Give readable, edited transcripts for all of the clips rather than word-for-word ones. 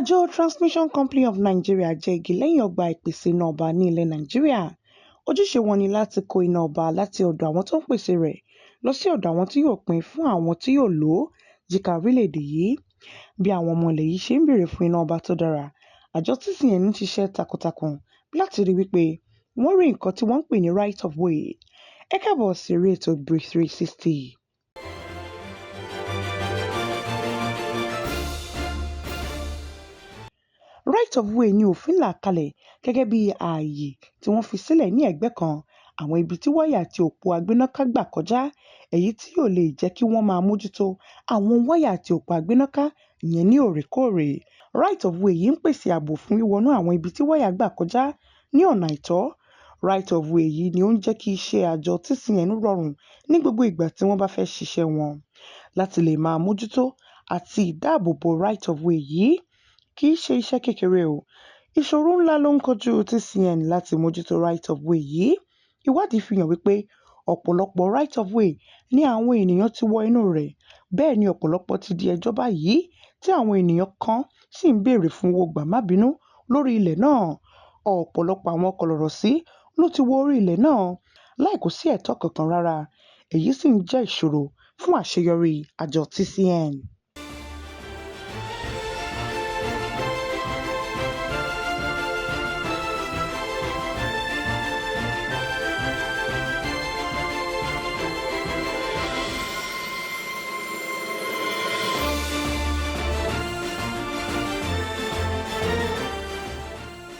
Àjọ Transmission Company of Nigeria jẹ́ igi lẹ́yìn ọgbà ìpèsè iná ọba ní ilẹ̀ Nàìjíríà. Ojúṣe wọn ni láti kó iná ọba láti ọ̀dọ̀ àwọn tó ń pèsè rẹ̀ lọ sí ọ̀dọ̀ àwọn tí yóò pín fún àwọn tí yóò lò ó yíká orílẹ̀-èdè yìí. Bí àwọn ọmọ ilẹ̀ yìí ṣe ń béèrè fún iná ọba tó dára, àjọ TCN ń ṣiṣẹ́ takuntakun láti ríi wípé wọ́n rí nǹkan tí wọ́n ń pè ní right of way. Ẹ káàbọ̀ sí orí ètò Brief 360. Right of way ni òfin là kalẹ̀ gẹ́gẹ́ bí ààyè tí wọ́n fi sílẹ̀ ní ẹ̀gbẹ́ kan àwọn ibi tí wáyà àti òpó agbénáká gbà kọjá, èyí tí yóò lè jẹ́ kí wọ́n máa mójútó àwọn wáyà àti òpó agbénáká yẹn ní òrèkóòrè. Right of way yìí ń pèsè ààbò fún wíwọnú àwọn ibi tí wáyà gbà kọjá ní ọ̀nà àìtọ́. Right of way yìí ni ó ń jẹ́ kí iṣẹ́ àjọ TCN rọrùn ní gbogbo ìgbà tí wọ́n bá fẹ́ ṣiṣẹ́ wọn. Láti lè máa mójútó àti ìdáàbòbò right of way yìí kì í ṣe iṣẹ́ kékeré o. Ìṣòro ńlá ló ń kojú TCN láti mójútó right of way yìí. Ìwádìí fi hàn wípé ọ̀pọ̀lọpọ̀ right of way ní àwọn ènìyàn ti wọ inú rẹ̀, bẹ́ẹ̀ ni ọ̀pọ̀lọpọ̀ ti di ẹjọ́ báyìí tí àwọn ènìyàn kan sì ń béèrè fún owó gbà-má-bínú lórí ilẹ̀ náà. Ọ̀pọ̀lọpọ̀ àwọn kọlọ̀rọ̀sí ló ti wọ orí ilẹ̀ náà láì kò sí ẹ̀tọ́ kankan rárá, èyí sì ń jẹ́ ìṣòro fún àṣeyọrí àjọ TCN.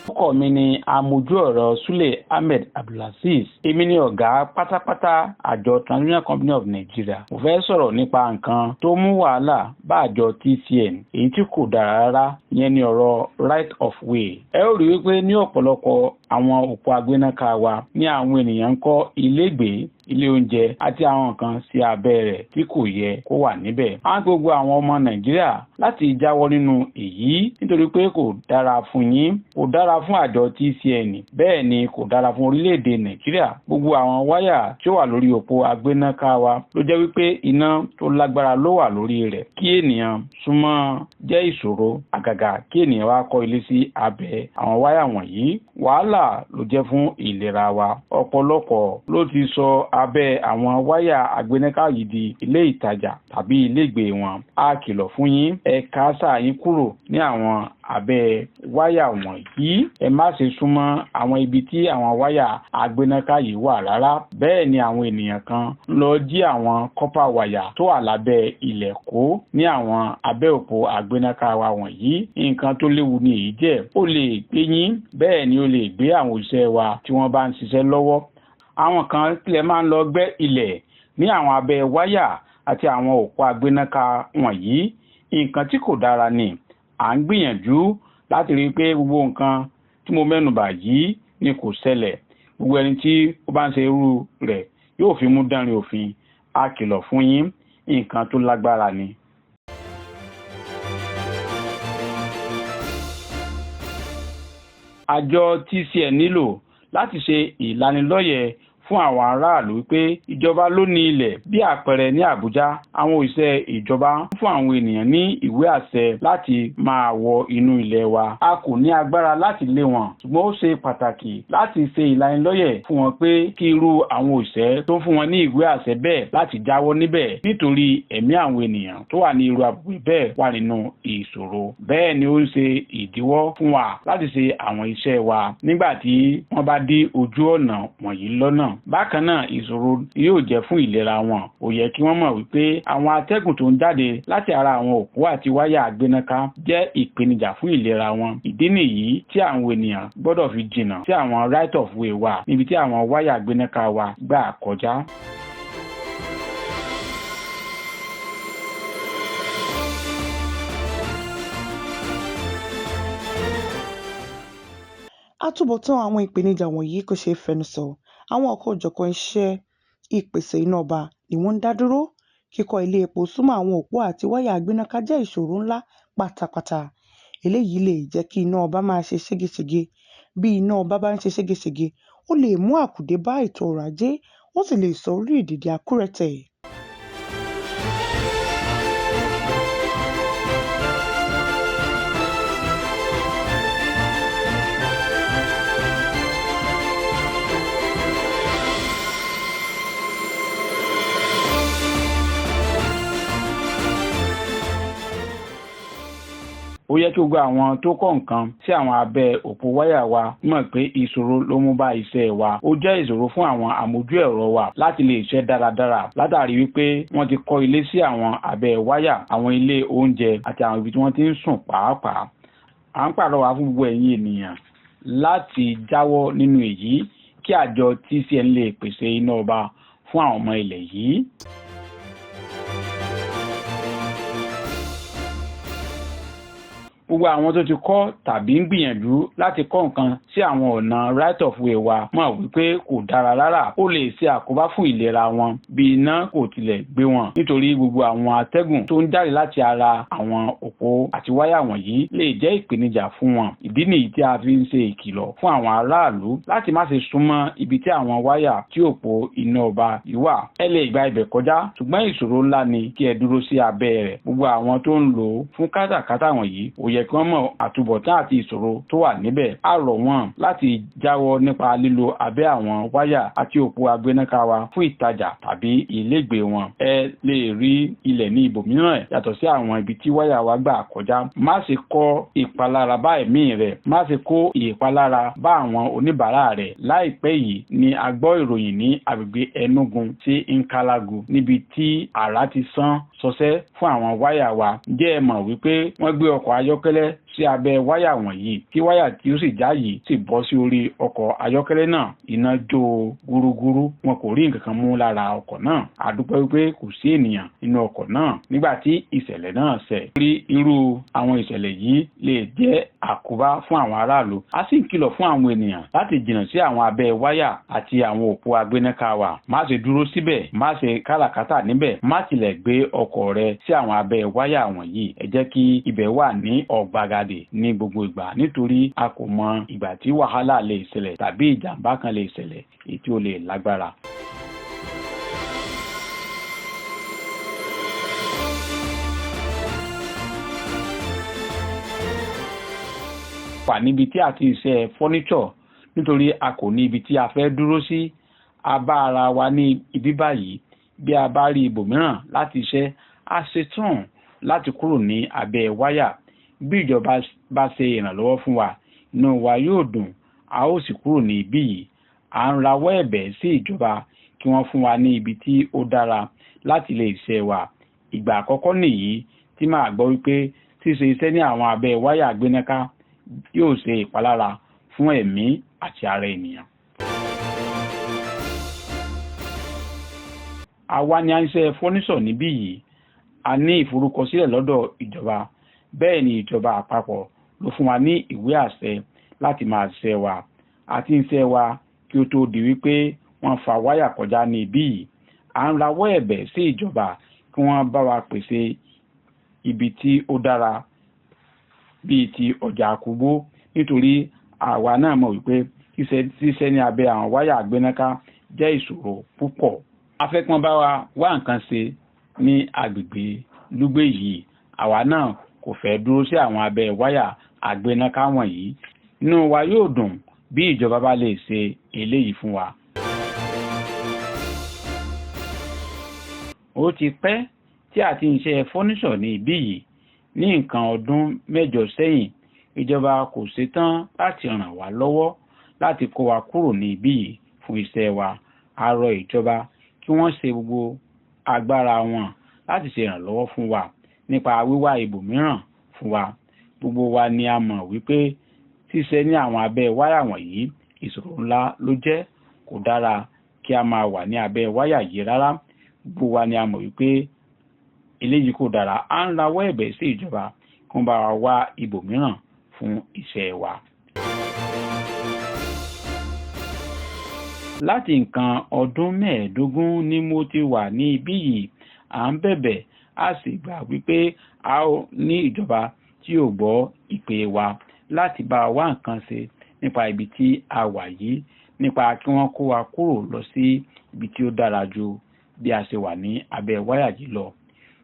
Orúkọ mi ni amójú ọ̀rọ̀ Sule Ahmed Abdulazeez. Èmi ni ọ̀gá pátápátá àjọ Transmission Company of Nigeria. Mo fẹ́ sọ̀rọ̀ nípa nǹkan tó mú wàhálà bá àjọ TCN, èyí tí kò dára rárá, ìyẹn ni ọ̀rọ̀ right of way. Ẹ ó rí wípé ní ọ̀pọ̀lọpọ̀ àwọn òpó agbénáká wa ní àwọn ènìyàn ń kọ́ ilégbèé, ilé oúnjẹ àti àwọn nǹkan sí abẹ́ rẹ̀ tí kò yẹ kó wà níbẹ̀. A ń gbogbo àwọn ọmọ Nàìjíríà láti jáwọ́ nínú èyí nítorí pé kò dára fún yín, kò dára fún àjọ TCN, bẹ́ẹ̀ ni kò dára fún orílẹ̀-èdè Nàìjíríà. Gbogbo àwọn wáyà tí ó wà lórí òpó agbénáká wa ló jẹ́ wípé iná tó lágbára ló wà lórí rẹ̀. Kí ènìyàn súnmọ́ jẹ́ ìṣòro, àgàgà kí ènìyàn wá kọ́ ilé sí abẹ́ àwọn wáyà wọ̀nyí. Wàhálà ló jẹ́ fún ìlera wa. Ọ̀pọ̀lọpọ̀ ló ti sọ abẹ́ àwọn wáyà agbénáká yìí di ilé ìtajà tàbí ilégbèé wọn. A kìlọ̀ fún yín, ẹ kásá yín kúrò ní àwọn abẹ́ wáyà wọ̀nyí. Ẹ má ṣe súnmọ́ àwọn ibi tí àwọn wáyà agbénáká yìí wà rárá. Bẹ́ẹ̀ ni àwọn ènìyàn kan ń lọ jí àwọn kọ́pà wáyà tó wà lábẹ́ ilẹ̀ kó ní àwọn abẹ́ òpó agbénáká wa wọ̀nyí. Nǹkan tó léwu ni èyí jẹ́. Ó lè gbé yín, bẹ́ẹ̀ ni ó lè gbé àwọn òṣìṣẹ́ wa tí wọ́n bá ń ṣiṣẹ́ lọ́wọ́. Àwọn kan tilẹ̀ máa ń lọ gbẹ́ ilẹ̀ ní àwọn abẹ́ wáyà àti àwọn òpó agbénáká wọ̀nyí. Nǹkan tí kò dára ni. À ń gbìyànjú láti rí i pé gbogbo nǹkan tí mo mẹ́nubà yìí ni kò ṣẹlẹ̀. Gbogbo ẹni tí ó bá ń ṣe irú rẹ̀ yóò fi mú dánrin òfin. A kìlọ̀ fún yín, nǹkan tó lágbára ni. Àjọ TCN nílò láti ṣe ìlanilọ́yẹ̀ fún àwọn aráàlú wípé ìjọba ló ní ilẹ̀. Bí àpẹẹrẹ ní Àbújá, àwọn òṣìṣẹ́ ìjọba ń fún àwọn ènìyàn ní ìwé àṣẹ láti máa wọ inú ilẹ̀ wa. A kò ní agbára láti lé wọn, ṣùgbọ́n ó ṣe pàtàkì láti ṣe ìlanilọ́yẹ̀ fún wọn pé kí irú àwọn òṣìṣẹ́ tó ń fún wọn ní ìwé àṣẹ bẹ́ẹ̀ láti jáwọ́ níbẹ̀, nítorí ẹ̀mí àwọn ènìyàn tó wà ní irú agbègbè bẹ́ẹ̀ wà nínú ìṣòro. Bẹ́ẹ̀ ni ó ń ṣe ìdíwọ́ fún wa láti ṣe àwọn iṣẹ́ wa nígbà tí wọ́n bá dí ojú ọ̀nà wọ̀nyí lọ́nà. Bákan náà, ìṣòro yóò jẹ́ fún ìlera wọn. Ó yẹ kí wọ́n mọ̀ wípé àwọn atẹ́gùn tó ń jáde láti ara àwọn òpó àti wáyà agbénáká jẹ́ ìpèníjà fún ìlera wọn. Ìdí nìyí tí àwọn ènìyàn gbọ́dọ̀ fi jìnnà sí àwọn right of way wa níbi tí àwọn wáyà agbénáká wa gbà kọjá. Àtúbọ̀tán àwọn ìpèníjà wọ̀nyí kò ṣeé fẹnu sọ. Àwọn ọ̀kan-ò-jọ̀kan iṣẹ́ ìpèsè iná ọba ni wọ́n ń dá dúró. Kíkọ́ ilé epo súnmọ́ àwọn òpó àti wáyà agbénáká jẹ́ ìṣòro ńlá pátápátá. Eléyìí lè jẹ́ kí iná ọba máa ṣe ségesège. Bí iná ọba bá ń ṣe ségesège, ó lè mú àkùdé bá ètò ọrọ̀ ajé, ó sì lè sọ orílẹ̀-èdè di akúrẹ̀tẹ̀. yẹ kí gbogbo àwọn tó kọ́ nǹkan sí àwọn abẹ́ òpó wáyà wa mọ̀ pé ìṣòro ló mú bá iṣẹ́ wa. Ó jẹ́ ìṣòro fún àwọn àmójú ẹ̀rọ wa láti lè ṣe dáradára látàrí wípé wọ́n ti kọ́ ilé sí àwọn abẹ́ wáyà, àwọn ilé oúnjẹ àti àwọn ibi tí wọ́n ti ń sùn pàápàá. À ń pàrọwà fún gbogbo ẹ̀yin ènìyàn láti jáwọ́ nínú èyí kí àjọ TCN lè pèsè iná ọba fún àwọn ọmọ ilẹ̀ yìí. Gbogbo àwọn tó ti kọ́ tàbí ń gbìyànjú láti kọ́ nǹkan sí àwọn ọ̀nà right of way wa mọ̀ wípé kò dára rárá. Ó lè ṣe àkóbá fún ìlera wọn bí iná kò tilẹ̀ gbé wọn, nítorí gbogbo àwọn atẹ́gùn tó ń jáde láti ara àwọn òpó àti wáyà wọ̀nyí lè jẹ́ ìpèníjà fún wọn. Ìdí nìyí tí a fi ń ṣe ìkìlọ̀ fún àwọn aráàlú láti má ṣe súnmọ́ ibi tí àwọn wáyà tí òpó iná ọba yìí wà. Ẹ lè gba ibẹ̀ kọjá, ṣùgbọ́n ìṣòro ńlá ni kí ẹ dúró sí abẹ́ rẹ̀. Gbogbo àwọn tó ń lò ó fún kátàkátà wọ̀nyí ó yẹ kí wọ́n mọ̀ àtúbọ̀tán àti ìṣòro tó wà níbẹ̀. A rọ̀ wọ́n láti jáwọ́ nípa lílo abẹ́ àwọn wáyà àti òpó agbénáká wa fún ìtajà tàbí ilégbèé wọn. Ẹ lè rí ilẹ̀ ní ibòmíràn yàtọ̀ sí àwọn ibi tí wáyà wa gbà kọjá. Má ṣe kó ìpalára bá ẹ̀mí rẹ̀, má ṣe kó ìpalára bá àwọn oníbàárà rẹ̀. Láìpẹ́ yìí ni a gbọ́ ìròyìn ní agbègbè Enugu sí Nkalagu níbi tí àrá ti sán sọsẹ́ fún àwọn wáyà wa. Ǹjẹ́ ẹ mọ̀ wípé wọ́n gbé ọkọ̀ ayọ́kẹ́lẹ́ sí abẹ́ wáyà wọ̀nyí, tí wáyà tí ó sì já yìí sì bọ́ sí orí ọkọ̀ ayọ́kẹ́lẹ́ náà. Iná jó gúrúgúrú, wọn kò rí nǹkan kan mú lára ọkọ̀ náà. A dúpẹ́ wípé kò sí ènìyàn nínú ọkọ̀ náà nígbà tí ìṣẹ̀lẹ̀ náà ṣẹ̀. Rí irú àwọn ìṣẹ̀lẹ̀ yìí lè jẹ́ àkóbá fún àwọn aráàlú. A sì ń kìlọ̀ fún àwọn ènìyàn láti jìnnà sí àwọn abẹ́ wáyà àti àwọn òpó agbénáká wa. Má ṣe dúró síbẹ̀, má ṣe káràkátà níbẹ̀, má tilẹ̀ gbé ọkọ̀ rẹ sí àwọn abẹ́ wáyà wọ̀nyí. Ẹ jẹ́ kí ibẹ̀ wà ní ọ̀gbagadè ní gbogbo ìgbà, nítorí a kò mọ ìgbà tí wàhálà lè ṣẹlẹ̀ tàbí ìjàmbá kan lè ṣẹlẹ̀ èyí tí ó lè lágbára. Wà níbi tí a ti ṣe fọ́níṣọ̀ nítorí a kò ní ibi tí a fẹ́ dúró sí. A bá ara wa ní ibi báyìí. Bí a bá rí ibòmíràn láti ṣe, a ṣetán láti kúrò ní abẹ́ wáyà. Bí ìjọba bá ṣe ìrànlọ́wọ́ fún wa, inú wa yóò dùn, a ó sì kúrò ní ibí yìí. À ń rawọ́ ẹ̀bẹ̀ sí ìjọba kí wọ́n fún wa ní ibi tí ó dára láti lè ṣe wa. Ìgbà àkọ́kọ́ nìyí tí màá gbọ́ wípé ṣíṣe iṣẹ́ ní àwọn abẹ́ wáyà gbénáká yóò ṣe ìpalára fún ẹ̀mí àti ara ènìyàn. Àwa ni à ń ṣe fọ́níṣọ̀ níbí yìí. A ní ìforúkọsílẹ̀ lọ́dọ̀ ìjọba. Bẹ́ẹ̀ ni ìjọba àpapọ̀ ló fún wa ní ìwé àṣẹ láti máa ṣiṣẹ́ wa. A ti ń ṣiṣẹ́ wa kí ó tó di wípé wọ́n fa wáyà kọjá ní ibí yìí. À ń rawọ́ ẹ̀bẹ̀ sí ìjọba kí wọ́n bá wa pèsè ibi tí ó dára bíi ti ọjà Àkúgbó, nítorí àwa náà mọ̀ wípé ṣíṣe ní abẹ́ àwọn wáyà àgbénáká jẹ́ ìṣòro púpọ̀. A fẹ́ kí wọ́n bá wa wá nǹkan ṣe ní agbègbè Lúgbé yìí. Àwa náà kò fẹ́ dúró sí àwọn abẹ́ wáyà àgbénáká wọ̀nyí. Inú wa yóò dùn bí ìjọba bá lè ṣe eléyìí fún wa. Ó ti pẹ́ tí a ti ń ṣe fọ́níṣọ̀ ní ibí yìí. Ní nǹkan ọdún 8 sẹ́yìn, ìjọba kò ṣetán láti ràn wá lọ́wọ́ láti kó wa kúrò ní ibí yìí fún iṣẹ́ wa. A rọ ìjọba kí wọ́n ṣe gbogbo agbára wọn láti ṣe ìrànlọ́wọ́ fún wa nípa wíwá ibòmíràn fún wa. Gbogbo wa ni a mọ̀ wípé ṣíṣe ní àwọn abẹ́ wáyà wọ̀nyí ìṣòro ńlá ló jẹ́. Kò dára kí a máa wà ní abẹ́ wáyà yìí rárá. Gbogbo wa ni a mọ̀ wípé eléyìí kò dára. À ń rawọ́ ẹ̀bẹ̀ sí ìjọba kí wọ́n bá wa wá ibòmíràn fún iṣẹ́ wa. Láti nǹkan ọdún 15 ni mo ti wà ní ibí yìí. À ń bẹ̀bẹ̀, a sì gbà wípé a ó ní ìjọba tí yóò gbọ́ ìpè wa láti bá wa wá nǹkan ṣe nípa ibi tí a wà yìí, nípa kí wọ́n kó wa kúrò lọ sí ibi tí ó dára ju bí a ṣe wà ní abẹ́ wáyà yìí lọ.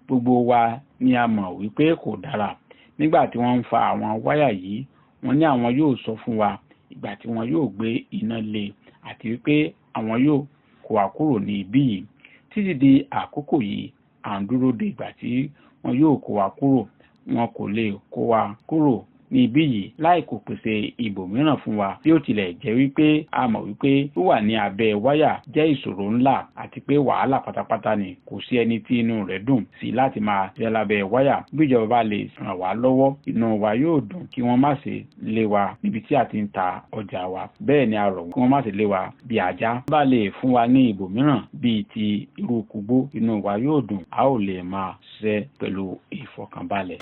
Gbogbo wa ni a mọ̀ wípé kò dára. Nígbà tí wọ́n ń fa àwọn wáyà yìí, wọ́n ní àwọn yóò sọ fún wa ìgbà tí wọn yóò gbé iná lé àti wípé àwọn yóò kó wa kúrò ní ibí yìí. Títí di àkókò yìí, à ń dúró de ìgbà tí wọn yóò kó wa kúrò. Wọn kò lè kó wa kúrò ní ibí yìí láì kò pèsè ibòmíràn fún wa, bí ó tilẹ̀ jẹ́ wípé a mọ̀ wípé wíwà ní abẹ́ wáyà jẹ́ ìṣòro ńlá àti pé wàhálà pátápátá ni. Kò sí ẹni tí inú rẹ̀ dùn sí láti máa ṣiṣẹ́ lábẹ́ wáyà. Bí ìjọba bá lè ràn wá lọ́wọ́, inú wa yóò dùn kí wọ́n má ṣe lé wa níbi tí a ti ń ta ọjà wa. Bẹ́ẹ̀ ni a rọ̀ wọ́n kí wọ́n má ṣe lé wa bí ajá. Bá lè fún wa ní ibòmíràn bíi ti irú Kúgbó, inú wa yóò dùn, a ó lè máa ṣiṣẹ́ pẹ̀lú ìfọ̀kànbalẹ̀.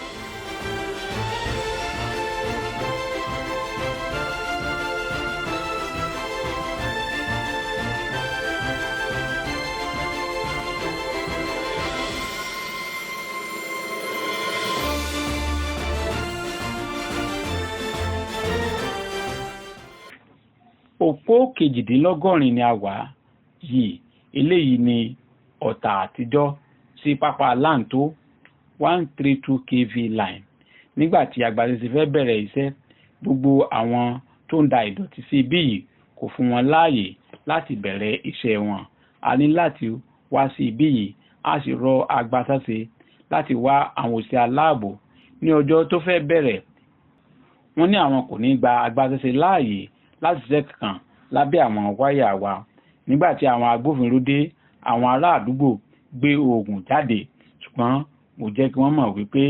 Òpó 78 ni a wà yìí. Eléyìí ní Ọ̀tà Àtijọ́ sí Pápá Láǹtó 132 kV line. Nígbà tí agbaṣẹ́ṣe fẹ́ bẹ̀rẹ̀ iṣẹ́, gbogbo àwọn tó ń da ìdọ̀tí sí ibí yìí kò fún wọn láàyè láti bẹ̀rẹ̀ iṣẹ́ wọn. A ní láti wá sí ibí yìí, a sì rọ agbaṣẹ́ṣe láti wá àwọn òṣìṣẹ́ aláàbò ní ọjọ́ tó fẹ́ bẹ̀rẹ̀. Wọ́n ní àwọn kò ní gba agbaṣẹ́ṣe láàyè láti ṣiṣẹ́ kankan lábẹ́ àwọn wáyà wa. Nígbà tí àwọn agbófinró dé, àwọn ará àdúgbò gbé oògùn jáde, ṣùgbọ́n mo jẹ́ kí wọ́n mọ̀ wípé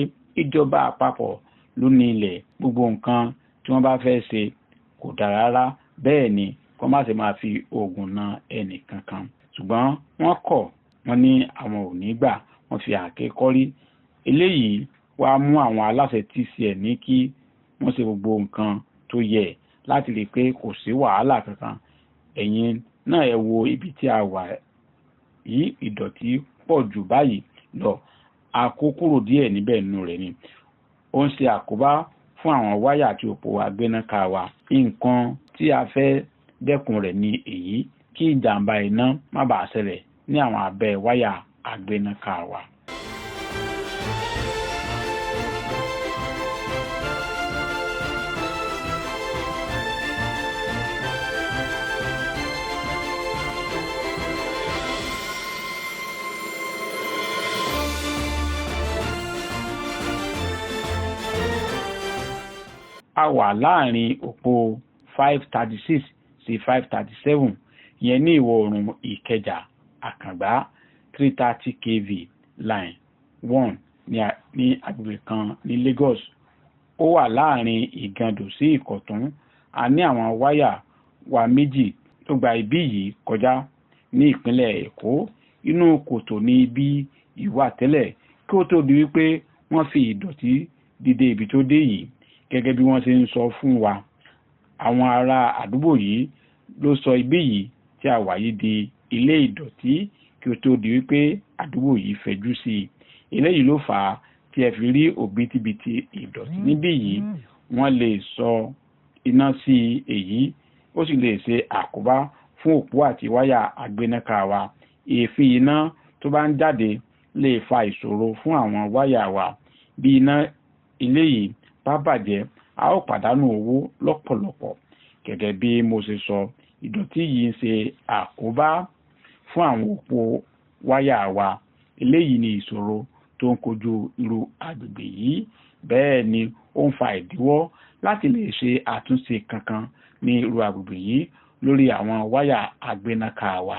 ìjọba àpapọ̀ ló ní ilẹ̀, gbogbo nǹkan tí wọ́n bá fẹ́ ṣe kò dára rárá, bẹ́ẹ̀ ni kí wọ́n má ṣe máa fi oògùn na ẹnì kankan. Ṣùgbọ́n wọ́n kọ̀, wọ́n ní àwọn ò ní gbà, wọ́n fi àáké kọ́rí. Eléyìí wá mú àwọn aláṣẹ TCN ní kí wọ́n ṣe gbogbo nǹkan tó yẹ láti rí i pé kò sí wàhálà kankan. Ẹ̀yin náà ẹ wo ibi tí a wà yìí, ìdọ̀tí pọ̀ jù báyìí lọ, a kó kúrò díẹ̀ níbẹ̀ nínú rẹ̀ ni. Ó ń ṣe àkóbá fún àwọn wáyà àti òpó agbénáká wa. Nǹkan tí a fẹ́ dẹ́kun rẹ̀ ni èyí, kí ìjàmbá iná má bàa ṣẹlẹ̀ ní àwọn abẹ́ wáyà agbénáká wa. A wà láàrin òpó 536 sí 537 yẹn ní ìwọ̀ oòrùn Ìkẹjà, Àkàngbá 330 kV line 1 ní agbègbè kan ní Lagos. Ó wà láàrin Ìgàndò sí Ìkọ̀tún. A ní àwọn wáyà wa méjì tó gba ibí yìí kọjá ní ìpínlẹ̀ Èkó. Inú kòtò ní ibí yìí wà tẹ́lẹ̀ kí ó tó di wípé wọ́n fi ìdọ̀tí dídé ibi tó dé yìí. Gẹ́gẹ́ bí wọ́n ṣe ń sọ fún wa, àwọn ará àdúgbò yìí ló sọ ibí yìí tí a wà yìí di ilé ìdọ̀tí kí ó tó di wípé àdúgbò yìí fẹjú sí i. Eléyìí ló fà á tí ẹ fi rí òbítíbitì ìdọ̀tí níbí yìí. Wọ́n lè sọ iná sí èyí, ó sì lè ṣe àkóbá fún òpó àti wáyà agbénáká wa. Èéfín iná tó bá ń jáde lè fa ìṣòro fún àwọn wáyà wa. Bí iná ilé yìí bá bàjẹ́, a ó pàdánù owó lọ́pọ̀lọpọ̀. Gẹ́gẹ́ bí mo ṣe sọ, ìdọ̀tí yìí ń ṣe àkóbá fún àwọn òpó wáyà wa. Eléyìí ni ìṣòro tó ń kojú irú agbègbè yìí. Bẹ́ẹ̀ ni ó ń fa ìdíwọ́ láti lè ṣe àtúnṣe kankan ní irú agbègbè yìí lórí àwọn wáyà agbénáká wa.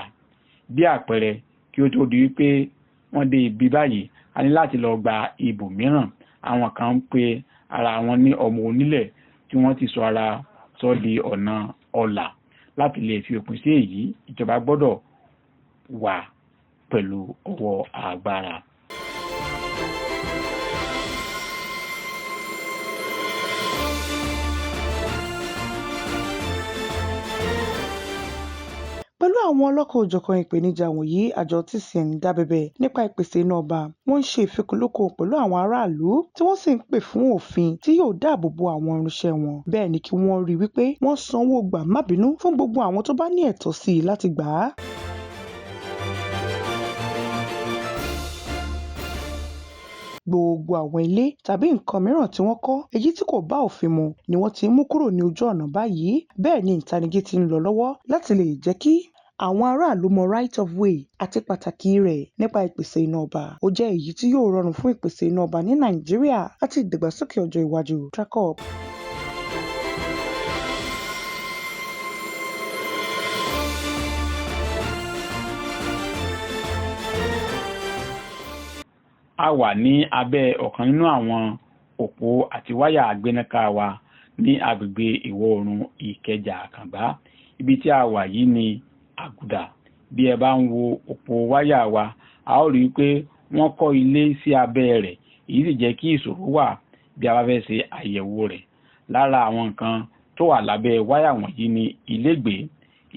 Bí àpẹẹrẹ, kí ó tó di wípé wọ́n dé ibi báyìí, a ní láti lọ gba ibòmíràn. Àwọn kan ń pe ara wọn ní ọmọ onílẹ̀ tí wọ́n ti sọ ara sọ di ọ̀nà ọlà. Láti lè fi òpin sí èyí, ìjọba gbọ́dọ̀ wà pẹ̀lú ọwọ́ agbára. Pẹ̀lú àwọn ọlọ́kan-ò-jọ̀kan ìpèníjà wọ̀nyí, àjọ TCN ń dábẹ̀bẹ̀ nípa ìpèsè iná ọba, wọ́n ń ṣe ìfikùnlukùn pẹ̀lú àwọn aráàlú tí wọ́n sì ń pè fún òfin tí yóò dáàbò bo àwọn irinṣẹ́ wọn. Bẹ́ẹ̀ ni kí wọ́n ríi wípé wọ́n san owó gbà-má-bínú fún gbogbo àwọn tó bá ní ẹ̀tọ́ sí i láti gbà á. Gbogbo àwọn ilé tàbí nǹkan mìíràn tí wọ́n kọ́ èyí tí kò bá òfin mu ni wọ́n ti ń mú kúrò ní ojú ọ̀nà báyìí. Bẹ́ẹ̀ ni ìtanijí ti ń lọ lọ́wọ́ láti lè jẹ́ kí Àwọn aráàlú mọ right of way àti pàtàkì rẹ̀ nípa ìpèsè iná ọba. Ó jẹ́ èyí tí yóò rọrùn fún ìpèsè iná ọba ní Nàìjíríà àti ìdàgbàsókè ọjọ́ iwájú. TRACOB. A wà ní abẹ́ ọ̀kan nínú àwọn òpó àti wáyà àgbénáká wa ní agbègbè ìwọ̀-oòrùn Ìkẹjà Àkàngbá. Ibi tí a wà yìí ní Àgùdà. Bí ẹ bá ń wo òpó wáyà wa, a ó rí i pé wọ́n kọ́ ilé sí abẹ́ rẹ̀, èyí sì jẹ́ kí ìṣòro wà bí a bá fẹ́ ṣe àyẹ̀wò rẹ̀. Lára àwọn nǹkan tó wà lábẹ́ wáyà wọ̀nyí ni ilégbèé,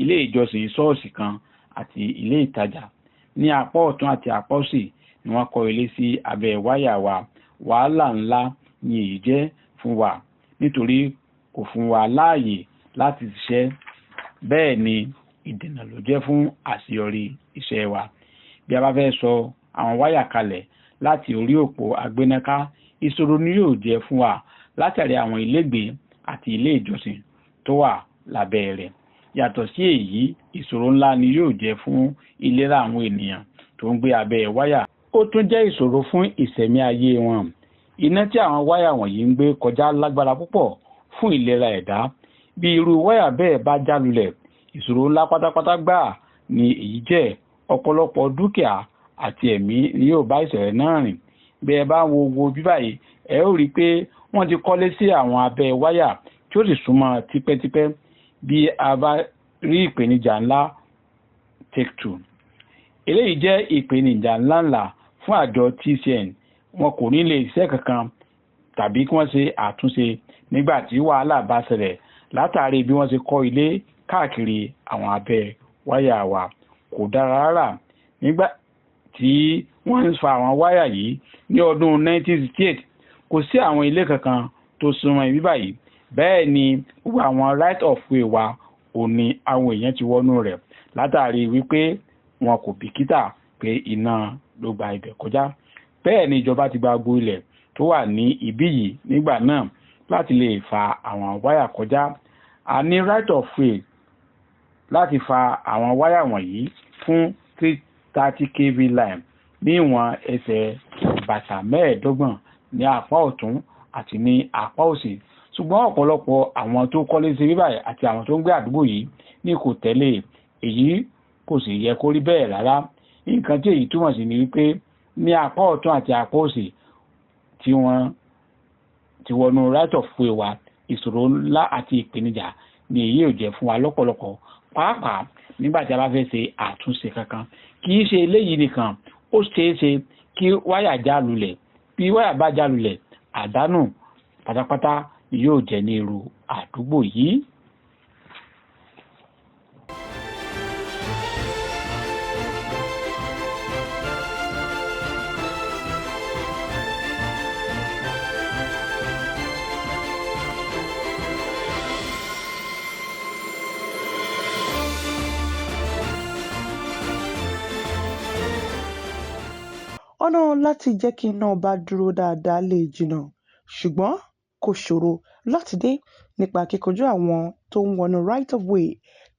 ilé ìjọsìn ṣọ́ọ̀ṣì kan àti ilé ìtajà. Ní apá ọ̀tún àti apá òsì ni wọ́n kọ́ ilé sí abẹ́ wáyà wa. Wàhálà ńlá ni èyí jẹ́ fún wa nítorí kò fún wa láàyè láti ṣiṣẹ́, bẹ́ẹ̀ ni ìdènà ló jẹ́ fún àṣeyọrí iṣẹ́ wa. Bí a bá fẹ́ sọ àwọn wáyà kalẹ̀ láti orí òpó àgbénáká, ìṣòro ni yóò jẹ́ fún wa látàrí àwọn ilégbèé àti ilé ìjọsìn tó wà lábẹ́ rẹ̀. Yàtọ̀ sí èyí, ìṣòro ńlá ni yóò jẹ́ fún ìlera àwọn ènìyàn tó ń gbé abẹ́ wáyà. Ó tún jẹ́ ìṣòro fún ìṣẹ̀mí ayé wọn. Iná tí àwọn wáyà wọ̀nyí ń gbé kọjá lágbára púpọ̀ fún ìlera ẹ̀dá. Bí irú wáyà bẹ́ẹ̀ bá já lulẹ̀, ìṣòro ńlá pátápátá gbáà ni èyí jẹ́. Ọ̀pọ̀lọpọ̀ dúkìá àti ẹ̀mí ni yóò bá ìṣẹ̀lẹ̀ náà rìn. Bí ẹ bá wo wo bí báyìí, ẹ ó rí i pé wọ́n ti kọ́lé sí àwọn abẹ́ wáyà tí ó sì súnmọ́ tipẹ́tipẹ́. Bí a bá rí ìpèníjà ńlá, take two. Eléyìí jẹ́ ìpèníjà ńláǹlà fún àjọ TCN. Wọn kò ní lè ṣiṣẹ́ kankan tàbí kí wọ́n ṣe àtúnṣe nígbà tí wàhálà bá ṣẹlẹ̀ látàrí bí wọ́n ṣe kọ́ ilé káàkiri àwọn abẹ́ wáyà wa. Kò dára rárá. Nígbà tí wọ́n ń fa àwọn wáyà yìí ní ọdún 1968, kò sí àwọn ilé kankan tó súnmọ́ ibi báyìí. Bẹ́ẹ̀ ni gbogbo àwọn right of way wa ò ní àwọn èèyàn ti wọnú rẹ̀ látàrí wípé wọn kò bìkítà pé iná ló gba ibẹ̀ kọjá. Bẹ́ẹ̀ ni ìjọba ti gba gbogbo ilẹ̀ tó wà ní ibí yìí nígbà náà láti lè fa àwọn wáyà kọjá. A ní right of way láti fa àwọn wáyà wọ̀nyí fún 330 kV line ní ìwọ̀n ẹsẹ̀ bàtà 25 ní apá ọ̀tún àti ní apá òsì. Ṣùgbọ́n ọ̀pọ̀lọpọ̀ àwọn tó kọ́lé sí bíbáyìí àti àwọn tó ń gbé àdúgbò yìí ní kò tẹ̀lé. Èyí kò sì yẹ kó rí bẹ́ẹ̀ rárá. Nǹkan tí èyí túmọ̀ sí ni wípé ní apá ọ̀tún àti apá òsì tí wọ́n ti wọnú right of way wa, ìṣòro ńlá àti ìpèníjà ni èyí ò jẹ́ fún wa lọ́pọ̀lọpọ̀, pàápàá nígbà tí a bá fẹ́ ṣe àtúnṣe kankan. Kì í ṣe eléyìí nìkan, ó ṣeé ṣe kí wáyà já lulẹ̀. Bí wáyà bá já lulẹ̀, àdánù pátápátá ni yóò jẹ́ ní irú àdúgbò yìí. Ọ̀nà láti jẹ́ kí iná ọba dúró dáadáa lè jìnnà, ṣùgbọ́n kò ṣòro láti dé nípa kíkojú àwọn tó ń wọnú right of way.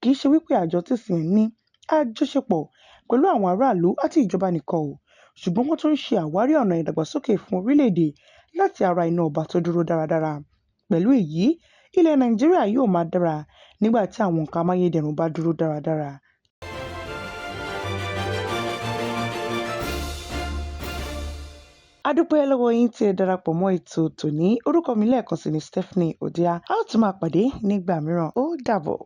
Kì í ṣe wípé àjọ TCN ní àjọṣepọ̀ pẹ̀lú àwọn aráàlú àti ìjọba nìkan o, ṣùgbọ́n wọ́n tún ń ṣe àwárí ọ̀nà ìdàgbàsókè fún orílẹ̀-èdè láti ara iná ọba tó dúró dáradára. Pẹ̀lú èyí, ilẹ̀ Nàìjíríà yóò máa dára nígbà tí àwọn nǹkan amáyédẹrùn bá dúró dáradára. A dúpẹ́ lọ́wọ́ yín tí ẹ darapọ̀ mọ́ ètò tòní. Orúkọ mi lẹ́ẹ̀kan sí ni Stephanie Odia. A ó tún máa pàdé nígbà mìíràn. Ó dàbọ̀.